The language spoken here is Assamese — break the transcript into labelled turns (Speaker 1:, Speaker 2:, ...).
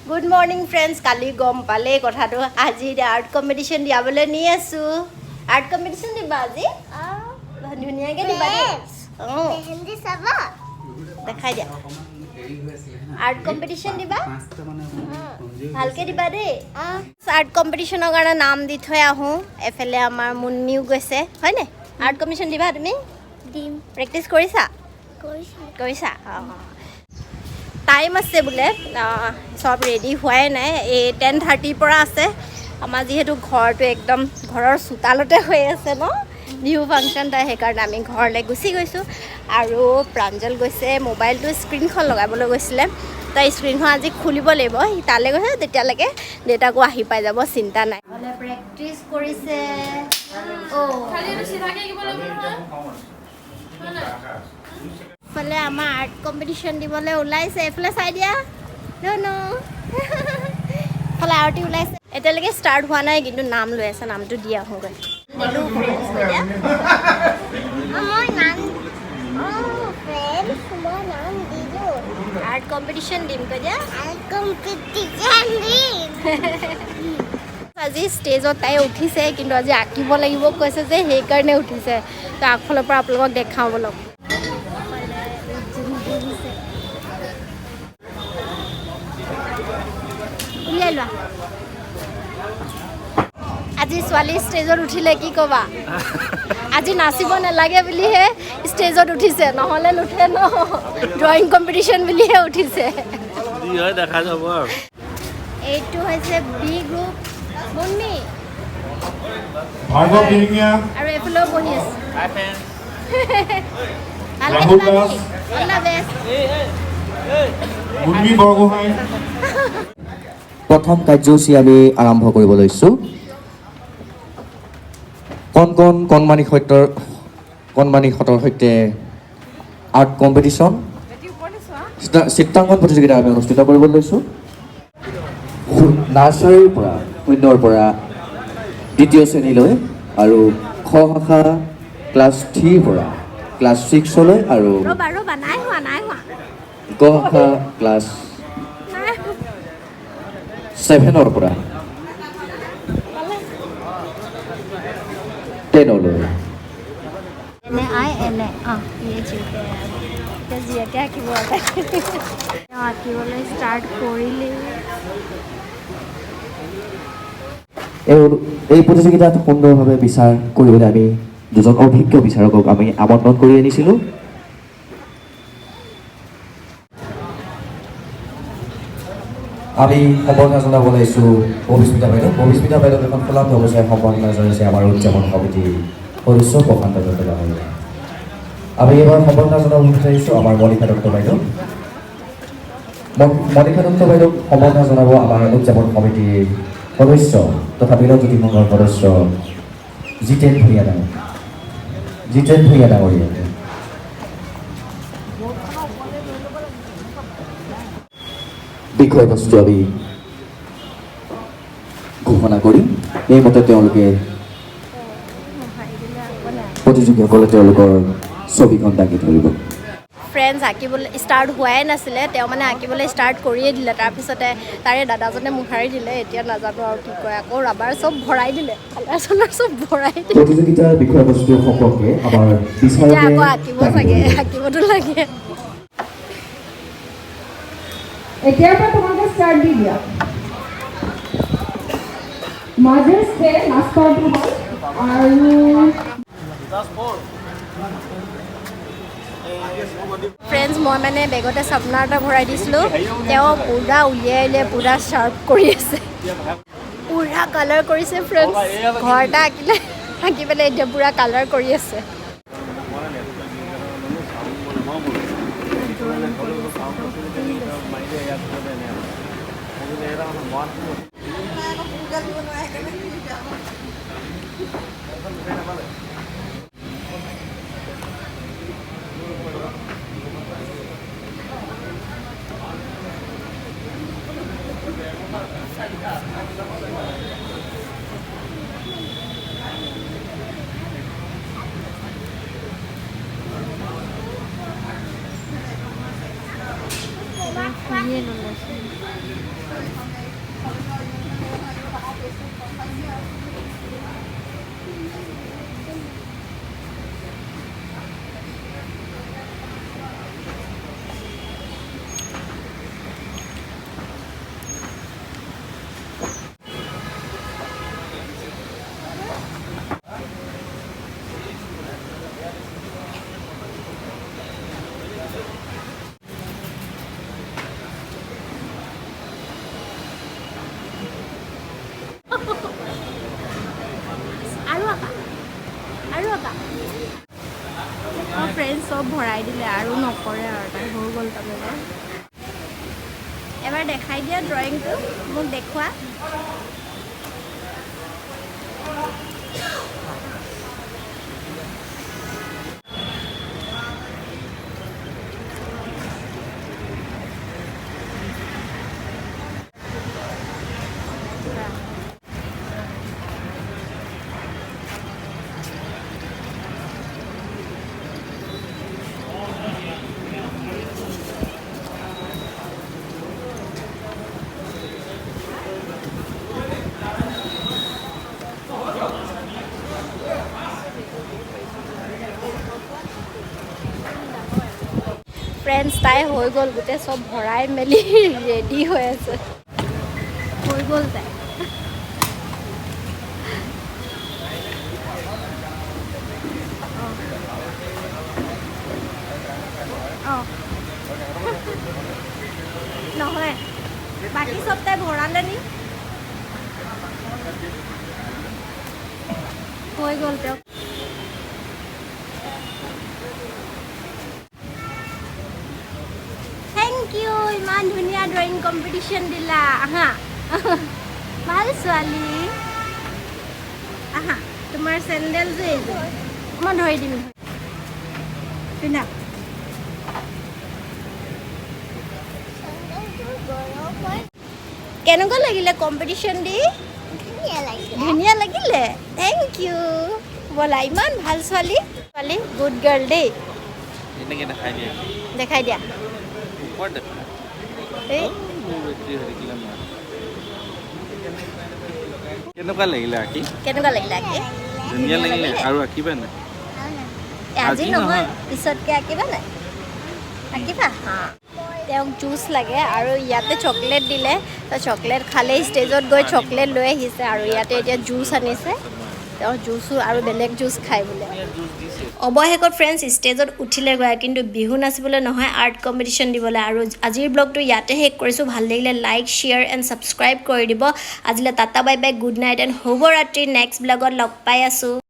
Speaker 1: Good morning friends. কালি গম পালেই কথাটো। আজি এতিয়া আৰ্ট কম্পিটিশ্যন দিয়াবলৈ নি আছোঁ। আৰ্ট কম্পিটিশ্যন দিবা আজি, ধুনীয়াকৈ দিবা দেই। অঁ।
Speaker 2: মেহেন্দি চাবা।
Speaker 1: দেখাই দিয়া। আৰ্ট কম্পিটিশ্যন দিবা, ভালকৈ দিবা দেই। আৰ্ট কম্পিটিশ্যনৰ কাৰণে নাম দি থৈ আহোঁ। এফালে আমাৰ মুন্মিও গৈছে, হয়নে? আৰ্ট কম্পিটিশ্যন দিবা তুমি?
Speaker 2: দিম।
Speaker 1: প্ৰেক্টিছ কৰিছা?
Speaker 2: কৰিছোঁ।
Speaker 1: কৰিছা? অঁ, টাইম আছে বোলে। চব ৰেডি হোৱাই নাই। এই 10:30ৰ পৰা আছে। আমাৰ যিহেতু ঘৰটো একদম ঘৰৰ চোতালতে হৈ আছে ন বিহু ফাংচন, তাই সেইকাৰণে আমি ঘৰলৈ গুচি গৈছোঁ। আৰু প্ৰাঞ্জল গৈছে, মোবাইলটো স্ক্ৰীণখন লগাবলৈ গৈছিলে। তাই স্ক্ৰীণখন আজি খুলিব লাগিব, সি তালৈ গৈছে। তেতিয়ালৈকে দেউতাকো আহি পাই যাব, চিন্তা নাই। প্ৰেক্টিছ কৰিছে। অ'। এইফালে আমাৰ আৰ্ট কম্পিটিশ্যন দিবলৈ ওলাইছে। এইফালে চাই দিয়া ধুনু। এইফালে আৰতি ওলাইছে। এতিয়ালৈকে ষ্টাৰ্ট হোৱা নাই, কিন্তু নাম লৈ আছে। নামটো দি আহোঁগৈ। হেল্ল' ফ্ৰেণ্ডছ, এতিয়া
Speaker 2: মই নাম, ফ্ৰেণ্ডছ, মই নাম দিলোঁ।
Speaker 1: আৰ্ট কম্পিটিশ্যন দিম কৈ দিয়া।
Speaker 2: আৰ্ট কম্পিটিশ্যন দিম।
Speaker 1: আজি ষ্টেজত তাই উঠিছে, কিন্তু আজি আঁকিব লাগিব কৈছে যে, সেইকাৰণে উঠিছে। তো আগফালৰ পৰা আপোনালোকক দেখাওঁ বলক। উলিয়াই লোৱা। আজি ছোৱালী ষ্টেজত উঠিলে, কি ক'বা? আজি নাচিব নালাগে বুলিহে ষ্টেজত উঠিছে, নহ'লে নুঠে ন। ড্ৰয়িং কম্পিটিশ্যন বুলিহে উঠিছে।
Speaker 3: যি হয় দেখা যাব আৰু।
Speaker 1: এইটো হৈছে বি গ্ৰুপ, মুন্মি।
Speaker 4: ভাৰ্গৱ দিহিঙীয়া।
Speaker 1: আৰু এইফালেও বহি আছে। ভালকে
Speaker 4: ৰাহুল
Speaker 1: দিবা
Speaker 4: দাস।
Speaker 1: দেই। All the best.
Speaker 4: Munmi Borgohain.
Speaker 5: প্ৰথম কাৰ্যসূচী আমি আৰম্ভ কৰিব লৈছোঁ। কণ কণ কণমানি সত্যৰ কণমানিহঁতৰ সৈতে আৰ্ট কম্পিটিশ্যন, চিত্ৰাংকন প্ৰতিযোগিতা আমি অনুষ্ঠিত কৰিব লৈছোঁ। নাৰ্চাৰীৰ পৰা শূন্যৰ পৰা দ্বিতীয় শ্ৰেণীলৈ আৰু খ শাখা ক্লাছ 3ৰ পৰা ক্লাছ 6লৈ আৰু
Speaker 1: ৰ'বা ৰ'বা, নাই হোৱা, নাই হোৱা।
Speaker 5: গ শাখা ক্লাছ
Speaker 1: নাই হোৱা।
Speaker 5: 7ৰ পৰা 10লৈ।
Speaker 1: এনে আই এনে অঁ, এতিয়া জীয়েকে আঁকিব। তেওঁ আঁকিবলৈ ষ্টাৰ্ট কৰিলেই।
Speaker 5: এই প্ৰতিযোগিতাত সুন্দৰভাৱে বিচাৰ কৰিবলৈ আমি দুজন অভিজ্ঞ বিচাৰকক আমি আমন্ত্ৰণ কৰি আনিছিলোঁ। আমি সম্বৰ্ধনা জনাব ওলাইছোঁ অভিস্মিতা বাইদেউ। অভিস্মিতা বাইদেউক এখন ফুলাম গামোচাৰে সম্বৰ্ধনা জনাইছে আমাৰ উদযাপন সমিতিৰ সদস্য প্ৰশান্ত দত্ত ডাঙৰীয়া। আমি এইবাৰ সম্বৰ্ধনা জনাব বিচাৰিছোঁ আমাৰ মণিষা দত্ত বাইদেউ। মণিষা দত্ত বাইদেউক সম্বৰ্ধনা জনাব আমাৰ উদযাপন সমিতিৰ সদস্য তথা মিলন জ্যোতি সংঘৰ সদস্য জিতেন ভূঞা ডাঙৰীয়া। জিতেন ভূঞা ডাঙৰীয়া। বিষয়বস্তু আমি ঘোষণা কৰিম। এইমতে তেওঁলোকে প্ৰতিযোগীসকলে তেওঁলোকৰ ছবিখন দাঙি ধৰিব।
Speaker 1: ফ্ৰেণ্ডছ, আঁকিবলৈ ষ্টাৰ্ট হোৱাই নাছিলে, তেওঁ মানে আঁকিবলৈ ষ্টাৰ্ট কৰিয়ে দিলে। তাৰপিছতে তাৰে দাদাজনে মোহাৰি দিলে। এতিয়া নাজানো আৰু কি কয়। আকৌ ৰাবাৰ চব ভৰাই দিলে, কালাৰ চালাৰ চব ভৰাই দিলে।
Speaker 5: প্ৰতিযোগিতাৰ বিষয়বস্তু সম্পৰ্কে আমাৰ বিচাৰকে
Speaker 1: এতিয়া আকৌ আঁকিব
Speaker 5: দাঙি
Speaker 1: চাগে।
Speaker 5: ধৰিব।
Speaker 1: আঁকিবতো লাগে।
Speaker 6: এতিয়াৰ পৰা তোমালোকে ষ্টাৰ্ট দি দিয়া। মাদাৰ্ছ ডে লাষ্টৰটো হ'ল আৰু
Speaker 1: ফ্ৰেণ্ডছ, মই মানে বেগতে চাপনাৰ এটা ভৰাই দিছিলোঁ। তেওঁ পূৰা উলিয়াই উলিয়াই পূৰা শ্বাৰ্প কৰি আছে, পূৰা কালাৰ কৰিছে। ফ্ৰেণ্ডছ, ঘৰ এটা আঁকিলে, আঁকি পেলাই এতিয়া পূৰা কালাৰ কৰি আছে। শুনিয়ে ল'লেচোন। চব ভৰাই দিলে আৰু নকৰে আৰু তাই হৈ গ'ল। তাৰমানে এবাৰ দেখাই দিয়া ড্ৰয়িংটো, মোক দেখুওৱা। ফ্ৰেণ্ডছ, তাই হৈ গ'ল, গোটেই চব ভৰাই মেলি ৰেডি হৈ আছে। হৈ গ'ল তাই। অঁ, নহয়, বাকী চব তাই ভৰালে নি? হৈ গ'ল তেওঁক। Thank U, ইমান ধুনীয়া ড্ৰয়িং কম্পিটিশ্যন দিলা। আহা, ভাল ছোৱালী, আহা। তোমাৰ চেণ্ডেল যে এইযোৰ, মই ধৰি দিম, পিন্ধা।
Speaker 2: চেণ্ডেলটো গৰম হয়।
Speaker 1: কেনেকুৱা লাগিলে কম্পিটিশ্যন দি?
Speaker 2: ধুনীয়া লাগিলে।
Speaker 1: ধুনীয়া লাগিলে। Thank U. ব'লা, ইমান ভাল ছোৱালী, ছোৱালী গুড গাৰ্ল দেই।
Speaker 3: এনেকে দেখাই দিয়া।
Speaker 1: দেখাই দিয়া।
Speaker 3: ওপৰত দেখা।
Speaker 1: এই।
Speaker 3: মোৰ বেছি হৈ থাকিলে মই কেনেকুৱা লাগিলে আঁকি?
Speaker 1: কেনেকুৱা লাগিলে আঁকি?
Speaker 3: ধুনীয়া লাগিলে। আৰু আঁকিবা নাই?
Speaker 2: আৰু নাই।
Speaker 1: এ, আজি
Speaker 3: আজি
Speaker 1: নহয়,
Speaker 3: নহয়।
Speaker 1: পিছতকৈ আঁকিবা নাই? আঁকিবা। হা, তেওঁক জুচ লাগে আৰু ইয়াতে চকলেট দিলে, তো চকলেট খালেই। ষ্টেজত গৈ চকলেট লৈ আহিছে আৰু ইয়াতে এতিয়া জুচ আনিছে। তেওঁ জুচো আৰু বেলেগ জুচ খাই বোলে।
Speaker 3: জুচ দিছে।
Speaker 1: অৱশেষত ফ্ৰেণ্ডছ, ষ্টেজত উঠিলেগৈ, কিন্তু বিহু নাচিবলৈ নহয়, আৰ্ট কম্পিটিশ্যন দিবলৈ। আৰু আজিৰ ব্লগটো ইয়াতে শেষ কৰিছোঁ। ভাল লাগিলে লাইক, শ্বেয়াৰ এণ্ড ছাবস্ক্ৰাইব কৰি দিব। আজিলৈ tata, bye bye, good night and শুভৰাত্ৰি। নেক্সট ব্লগত লগ পাই আছোঁ।